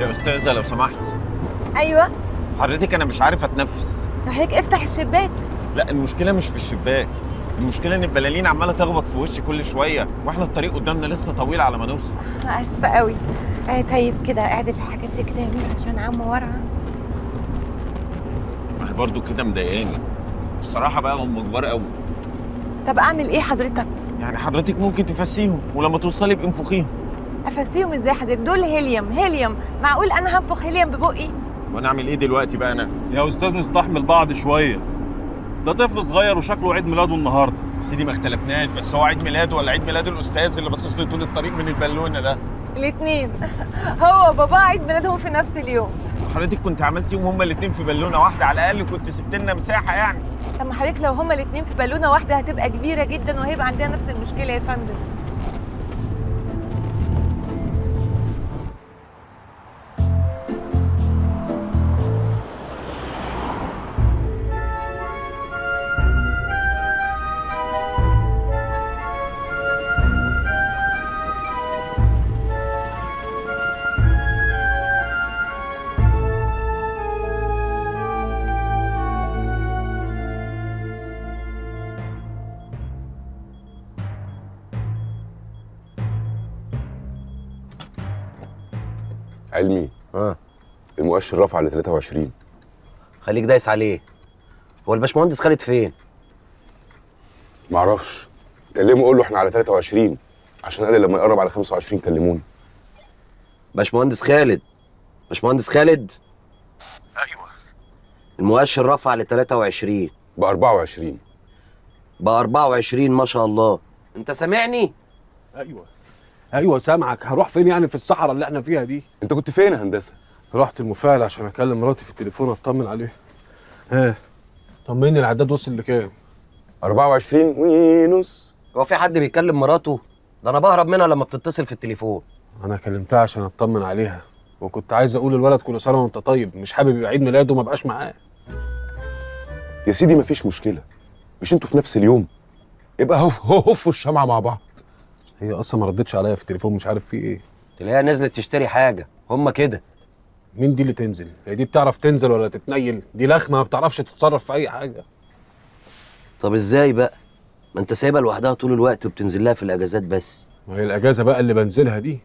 يا استاذه لو سمحت. ايوه حضرتك انا مش عارف اتنفس. حضرتك افتح الشباك. لا المشكلة مش في الشباك، المشكلة ان البلالين عماله تخبط في وشي كل شوية، واحنا الطريق قدامنا لسه طويل على ما نوصل. اسفه قوي. طيب كده اعدل الحاجات دي كده يا نور عشان عمو ورا. ما هي برضه كده مضايقاني بصراحة، بقى هم كبار قوي. طب اعمل ايه حضرتك؟ يعني حضرتك ممكن تفسيهم، ولما توصلي ابقي انفخيهم. افسيهم ازاي حضرتك؟ دول هيليوم هيليوم، معقول انا هنفخ هيليوم ببقي؟ وانا اعمل ايه دلوقتي بقى انا؟ يا استاذ نستحمل بعض شوية، ده طفل صغير وشكله عيد ميلاده النهارده. سيدي ما اختلفناش، بس هو عيد ميلاده ولا عيد ميلاد الاستاذ اللي باصص لي طول الطريق من البالونة ده؟ الاثنين. هو وباباه عيد ميلادهم في نفس اليوم. حضرتك كنت عملتيهم هما الاثنين في بالونه واحدة، على الاقل كنت سبت لنا مساحة يعني. طب ما حضرتك لو هما الاثنين في بالونه واحدة هتبقى كبيرة جدا، وهيبقى عندنا نفس المشكلة يا فندم. علمي المؤشر رفع ل 23. خليك دايس عليه. هو الباشمهندس خالد فين؟ معرفش، كلمة قول له احنا على 23 عشان قال لما يقرب على 25 كلموني. باشمهندس خالد، باشمهندس خالد. ايوه المؤشر رفع ل 23 ب 24. ب 24 ما شاء الله. انت سامعني؟ ايوه ايوه سامعك. هروح فين يعني في الصحراء اللي احنا فيها دي؟ انت كنت فين يا هندسة؟ رحت المفاعل عشان اكلم مراتي في التليفون اطمن عليها. ها طمني، العداد وصل لكام؟ 24 ونص. هو في حد بيكلم مراته؟ ده انا بهرب منها لما بتتصل في التليفون. انا كلمتها عشان اطمن عليها، وكنت عايز اقول للولد كل سنة وانت طيب، مش حابب يبقى عيد ميلاده وما بقاش معاه. يا سيدي مفيش مشكلة، مش انتوا في نفس اليوم؟ يبقى هف هفوا الشمعة مع بعض. هي اصلا ما ردتش عليا في التليفون، مش عارف في ايه. تلاقيها نزلت تشتري حاجة. هما كده. مين دي اللي تنزل؟ هي دي بتعرف تنزل ولا تتنيل؟ دي لخمه ما بتعرفش تتصرف في اي حاجة. طب ازاي بقى؟ ما انت سايبها لوحدها طول الوقت وبتنزل لها في الاجازات بس. ما هي الاجازة بقى اللي بنزلها دي.